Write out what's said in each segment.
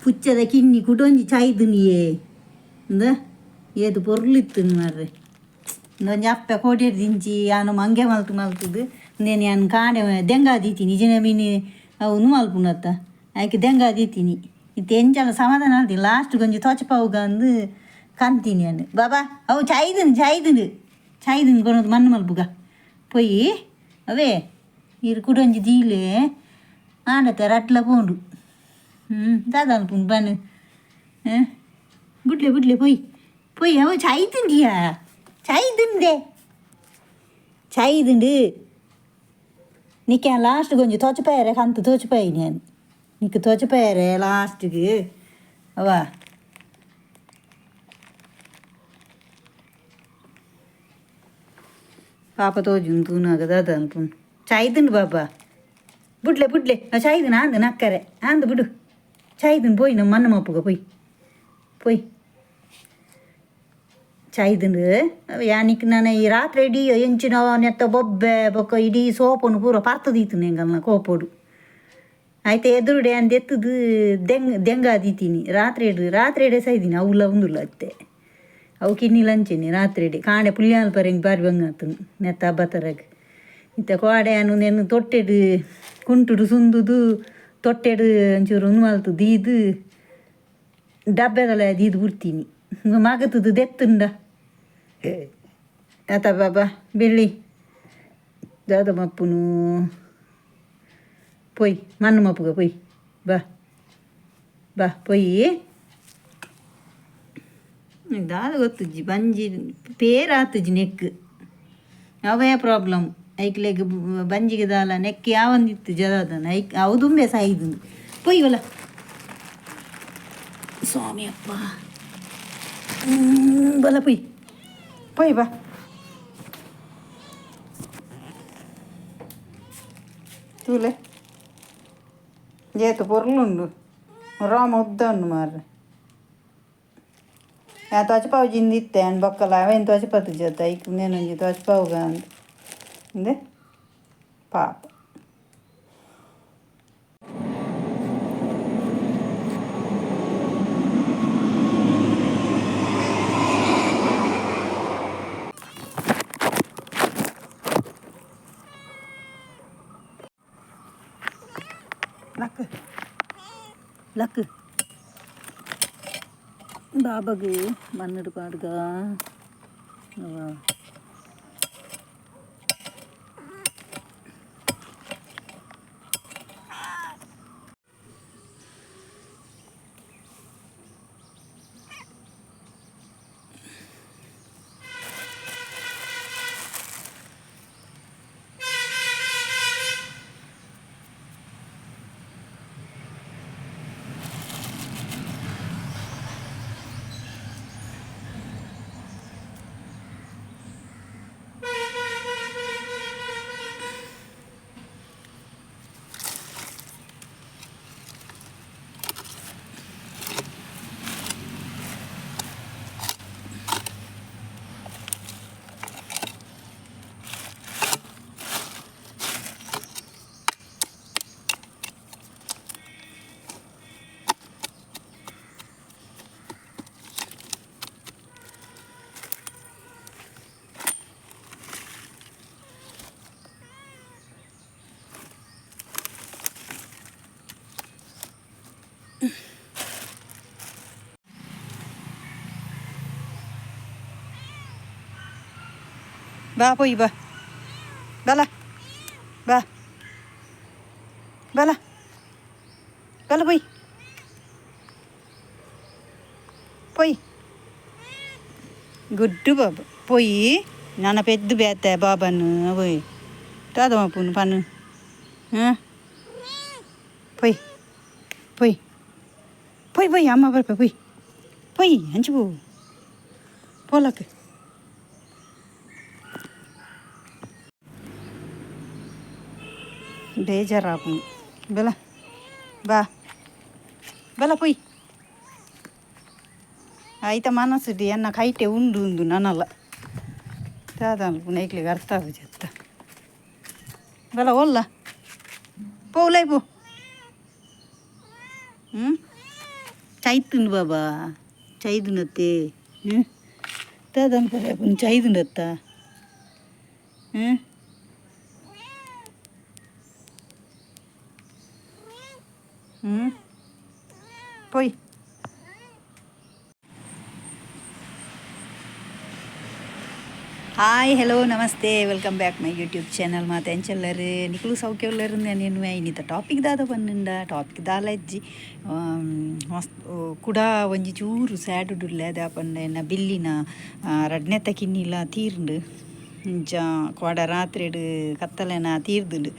ಪುಚ್ಚದ ಕಿನ್ನಿ ಕುಡೊಂಜಿ ಚಾಯ್ದುನಿಯೇ ಇಂದ ಏತು ಪೊರ್ಲಿತ್ತು ಮಾರ್ರೆ. ಒಂಜಿ ಅಪ್ಪೆ ಕೋಡಿಯರ್ ದಿಂಚಿ ಯಾನು ಮಂಗೆ ಮಲ್ತು ಮಲ್ತುದು ಉಂದೇನು ಯಾನ್ ಕಾಂಡೆ ದೆಂಗಾ ದೀತೀನಿ ಇಜಿನ ಮೀನು ಅವು ಉಂದು ಮಲ್ಪುನತ್ತ ಐಕ್ ದೆಂಗಾ ದೀತೀನಿ. ಇತ್ತೆ ಎಂಚಲ ಸಮಾಧಾನ ಆಲ್ತೀನಿ ಲಾಸ್ಟ್ ಒಂಜಿ ತೋಚಪಾವುಗ ಅಂದು ಕಂತೀನಿ ಯಾನು. ಬಾಬಾ ಅವು ಚಾಯ್ದುಂಡು ಚಾಯ್ದುಂಡು ಚಾಯ್ದುಂಡು ಕೊನೊದು ಮಣ್ಣು ಮಲ್ಪುಗ ಪೊಯ್ಯಿ ಅವೇ ಇರು ಕುಡೊಂಜಿ ದೀಲೆ ಆಂಡತೆ ರಟ್ಲ ಪೋಂಡು. ದಾದ ಅನ್ಪುಂಡು ಬನ್ ಬುಡ್ಲೆ ಬುಡ್ಲೆ ಪೊಯ್ ಪೊಯ್ ಅವು ಚಾಯ್ದುಂಡಿಯಾ ಚಾಯ್ದುಂಡೆ ಚಾಯ್ದುಂಡು ನಿಕ್ಕೆ ಲಾಸ್ಟ್ ಗೊಂಜಿ ತೋಚಪಾಯರೆ ಕಂತು ತೋಚಪಾಯಿ ನಾನು ನಿಕ್ಕೆ ತೋಚಪಾಯರೆ ಲಾಸ್ಟ್ಗೆ ಅವ. ಪಾಪ ತೋಜುಂಡು ತೂನಾಗ ದಾದ ಅನ್ಪುಂಡು ಚಾಯ್ದುಂಡು ಬಾಬಾ ಬುಡ್ಲೆ ಬುಡ್ಲೆ ಚಾಯ್ದುನ ಆಂದು ನಕ್ಕರೆ ಆಂದು ಬಿಡು ಚಾಯ್ದುಂಡು ಪೋಯ್ ನಮ್ಮ ಮಣ್ಣು ಮಪ್ಪುಗ ಪೋಯ್ ಪೋಯ್ ಚಾಯ್ದುಂಡು. ಯಾನಿಕ್ ನಾನು ಈ ರಾತ್ರಿ ಇಡೀ ಎಂಚಿನ ನೆತ್ತ ಬೊಬ್ಬೆ ಬೊಕ್ಕ ಇಡೀ ಸೋಪುನು ಪೂರ ಪರ್ತದೀತು ಎಂಗಲ್ನ ಕೋಪೊಡು ಆಯ್ತು ಎದುರುಡೆ ಅಂದು ಎತ್ತದು ದೆಂಗ್ ದೆಂಗ ದೀತೀನಿ ರಾತ್ರಿ ಇಡು ರಾತ್ರಿ ಎಡೆ ಸೈದಿನಿ ಅವುಲ ಉಂದುಲ್ಲ ಅತ್ತೆ ಅವು ಕಿನ್ನಿಲ ಅಂಚೆನೆ ರಾತ್ರಿ ಇಡೆ ಕಾಂಡೆ ಪುಲ್ಯಾಲ್ ಪರೆಂಗ್ ಬಾರಿ ಬಂಗಾತನು ನೆತ್ತ ಹಬ್ಬತರಗ್. ಇತ್ತೆ ಕೋಡೆ ಅನು ನೆನ್ನು ತೊಟ್ಟೆಡು ಕುಂಟುಡು ಸುಂದುದು ತೊಟ್ಟೆಡು ಒಂಚೂರು ಉಂದು ಮಲ್ತು ದೀದು ಡಬ್ಬೆದಲ್ಲ ದೀದು ಬಿಡ್ತೀನಿ ಮಗತದು ದೆತ್ತುಂಡ ಆತ ಬಾಬಾ ಬೆಳ್ಳಿ ದಾದ ಮಪ್ಪುನು ಪೊಯ್ ಮಣ್ಣು ಮಪ್ಪುಗ ಪೊಯ್ ಬಾ ಬಾ ಪೊಯ್ಯಿ ದಾದ ಗೊತ್ತುಜ್ಜಿ ಬಂಜಿ ಪೇರಾತುಜಿ ನೆಕ್ ಅವೇ ಪ್ರಾಬ್ಲಮ್ ಐಕ್ಲೆಗ್ ಬಂಜಿಗೆ ದಾಲ ನೆಕ್ ಯಾವಂದಿತ್ತು ಜದಾದನ ಐಕ್ ಅವು ದುಂಬೆ ಸಾಯ್ದು ಪೊಯ್ಯವಲ್ಲ ಸ್ವಾಮಿ ಅಪ್ಪ ಬಲ ಪೊಯ್ ಪೊಯ್ ಬಾ ತೂಲೆ ಏತು ಪೊರ್ಲುಂಡು ರೋಮ ಉದ್ದ ಉಂಡು ಮಾರ್ರೆ. ಯಾ ತೋಚಪಾವು ಜಿಂದಿತ್ತೆ ಅನ್ ಬೊಕ್ಕಲ ಅವೇನು ತೋಚಪತ್ತು ಜೊತೆ ಐಕ್ ಉಂದೇನೊಂಜಿ ತೋಚಪಾವುಗ ಅಂದ್ ಇಂದೆ ಪಾಪ. ಲಕ್ ಲಕ್ ಬಾಬಗ್ ಮಣ್ಣುಡು ಪಾಡ್ಗ. ಬಾ ಪೊಯ್ ಬಾ ಬಲ ಬಾ ಬಲ ಬಲ ಪೊಯ್ ಪೊಯ್ ಗುಡ್ಡು ಬಾಬಾ ಪೊಯ್ ನನ ಪೆದ್ದು ಬೇತೆ ಬಾಬನ್ ಪೊಯ್ ದಾದ ಮಲ್ಪುನು ಪನ್ನು ಹಾಂ ಪೊಯ್ ಪೊಯ್ ಪೊಯ್ ಪೊಯ್ ಅಮ್ಮ ಬರ್ಪ ಪೊಯ್ ಪೊಯ್ ಅಂಚು ಪೋ ಪೋಲಕ್ ಬೇಜಾರಾಪುಂಡು ಬಲ ಬಾ ಬಲ ಪೊಯ್ ಐತ ಮನಸ್ಸುಡು ಎನ್ನ ಕೈಟೆ ಉಂಡು ಉಂದು ನನಲ ದಾದ ಮಲ್ಪುನು ಐಕ್ಲೆಗ್ ಅರ್ಥ ಆಪುಜಿ ಅತ್ತ ಬಲ ಓಲ್ಲ ಪೋ ಉಲಾಯಿ ಪೋ. ಹ್ಞೂ. ಚೈತುಂಡು ಬಾಬಾ ಚೈದುಂಡತ್ತೆ ಹ್ಞೂ ದಾದನ್ ಪರೆ ಚೈದುಂಡತ್ತ ಹ್ಞೂ ಹ್ಞೂ ಪೋಯ್. ಹಾಯ್ ಹಲೋ ನಮಸ್ತೆ, welcome back my YouTube channel. ಮಾತ ಎಂಚೆಲ್ಲರು ನಿಕುಲು ಸೌಖ್ಯ ಉಲ್ಲರು. ನಾನು ಇನ್ನಿತ ಟಾಪಿಕ್ ದಾದ ಪನ್ನುಂಡ ಟಾಪಿಕ್ ದಾಲ ಇಜ್ಜಿ. ಮಸ್ತ್ ಕುಡ ಒಂಜಿ ಚೂರು ಸ್ಯಾಡ್ ಉಡ್ಡುಲ್ಲೆ ದಾಪಂಡ ಎನ್ನ ಬಿಲ್ಲಿನ ರಡ್ನೆತ್ತ ಕಿನ್ನಿಲ ತೀರ್ಂಡು. ಇಂಚ ಕೋಡ ರಾತ್ರಿಡ್ ಕತ್ತಲೆನ ತೀರ್ದುಂಡು.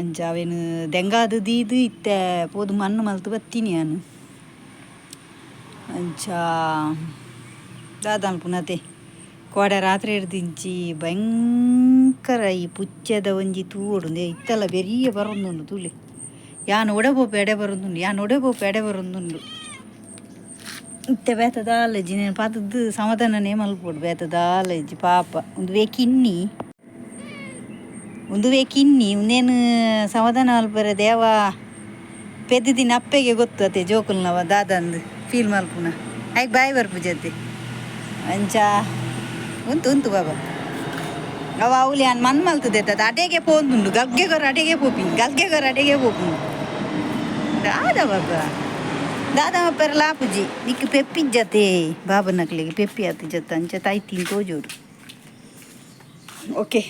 ಅಂಚ ಅವೇನು ದೆಂಗಾದು ದೀದು ಇತ್ತೆ ಪೋದು ಮಣ್ಣು ಮಲ್ತು ಬತ್ತೀನಿ ಯಾನು. ಅಂಚ ದಾದ ಪುನತೆ ಕೋಡೆ ರಾತ್ರಿ ಹಿಡ್ದಿಂಚಿ ಭಯಂಕರ ಈ ಪುಚ್ಚೆದ ಒಂಜಿ ತೂವೊಡು ಇತ್ತೆಲ್ಲ ಬೆರಿಯ ಬರೊಂದುಂಡು ತೂಲೆ. ಯಾನ್ ಒಡೆ ಪೋಪೆ ಎಡೆ ಬರೊಂದುಂಡು, ಯಾನ್ ಒಡೆ ಪೋಪೆ ಎಡೆ ಬರೊಂದುಂಡು. ಇತ್ತೆ ಬೇತ ದಾಲಜ್ಜಿ ನೇನು ಪತದ್ದು ಸಮಾಧಾನನೇ ಮಲ್ಪೊಡು. ಬೇತ ದಾಲಜ್ಜಿ ಪಾಪ ಉಂದುವೇ ಕಿನ್ನಿ, ಉಂದುವೇ ಕಿನ್ನಿ ಉಂದೇನು ಸಮಾಧಾನ ಮಲ್ಪರೆ ದೇವ ಪೆದ್ದಿನ ಅಪ್ಪೆಗೆ ಗೊತ್ತು ಅತ್ತೆ ಜೋಕುಲ್ನವ ದಾದಂದು ಫೀಲ್ ಮಲ್ಪುನ. ಐಕ್ ಬಾಯಿ ಬರ್ಪುಜತ್ತೆ. ಅಂಚ ಉಂತು ಉಂತು ಬಾಬಾ ಅವ ಅವ್ಲು ಯಾನ್ ಮನ್ ಮಲ್ತದೆ ಅಡೆಗೆ ಪೋಂದುಂಡು. ಗಲ್ಗೆ ಕೊರ ಅಡೆಗೆ ಪೋಪಿನಿ, ಗಲ್ಗೆ ಕೊರ ಅಡೆಗೆ ಪೋಪುಂಡು. ದಾದ ಬಾಬಾ ದಾದ ಪೆರಲ ಆಪುಜಿ ನಿಕ್ ಪೆಪ್ಪಿಜ್ಜತೆ ಬಾಬನಕ್ಲೆಗ್ ಪೆಪ್ಪಿ ಆತಿಜತ್ತ. ಅಂಚ ತಾಯ್ತೀನಿ ತೋಜೋಡು. ಓಕೆ,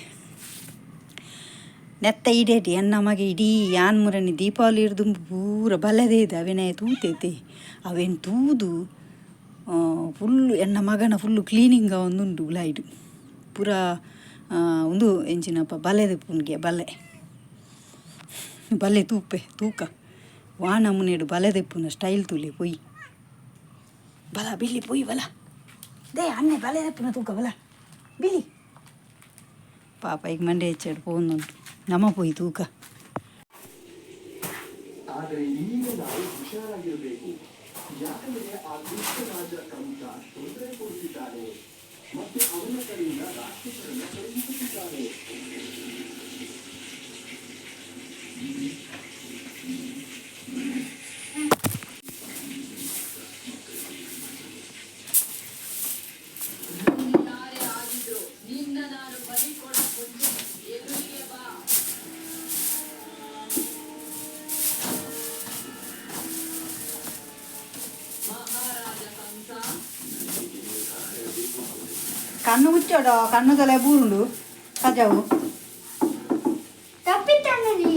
ನೆತ್ತ ಇಡೇಟಿ ಎನ್ನ ಮಗೆ ಇಡೀ ಯಾನ್ ಮುರನಿ ದೀಪಾವಳಿ ಹಿಡ್ದು ಪೂರ ಬಲದೇ ಇದೆ. ಅವೇನೇ ತೂತೈತೆ ಅವೇನು ತೂದು ಫುಲ್ಲು ಎನ್ನ ಮಗನ ಫುಲ್ಲು ಕ್ಲೀನಿಂಗ್ ಒಂದುಂಡು ಉಲಾಯ್ಡು ಪೂರ. ಉಂದು ಎಂಚಿನಪ್ಪ ಬಲೆದ ಪುನ್ಗೆ ಬಲೆ ಬಲೆ ತೂಪೆ ತೂಕ ವಾ ನಮೂನೆಡು ಬಲೆ ದೆಪ್ಪುನ ಸ್ಟೈಲ್ ತೂಲೆ. ಪೊಯ್ ಬಲ ಬಿಲ್ಲಿ, ಪೊಯ್ ಬಲ they ಅಣ್ಣೆ ಬಲೆ ದೆಪ್ಪುನ ತೂಕ ಬಲ ಬಿಲ್ಲಿ. ಪಾಪ ಈಗ ಮಂಡೆ ಹೆಚ್ಚಾಡು ಪೋಂದುಂಡು. ನಮ ಪೊಯ್ ತೂಕ. ಆದರೆ ಈಗ ನಾವು ಹುಷಾರಾಗಿರಬೇಕು, ಯಾಕಂದರೆ ಆ ದುಷ್ಟ ರಾಜ ಕಂಸ ತೊಂದರೆ ಕೊಡುತ್ತಿದ್ದಾನೆ ಮತ್ತು ಅವನ ಕಡೆಯಿಂದ ರಾಕ್ಷಸರನ್ನು ಕಳುಹಿಸುತ್ತಿದ್ದಾನೆ. ನಿನ್ನ ನಾನು ಬಲಿ ಕೊಡಕ್ ಮುಂಚೆ ಎದುರಿಗೆ ಬಾ. ಮಹಾರಾಜ ಕಂಸ. ಕಣ್ಣು ಮುಚ್ಚೋಡ, ಕಣ್ಣು ತಲೆ ಬೂರುಂಡು ಕಜವು. ತಪ್ಪಿತಣ್ಣನಿ.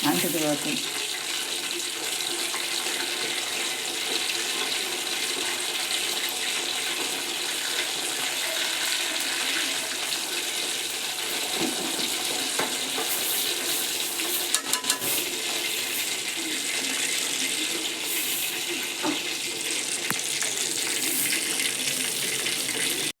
ಅಂಟದು.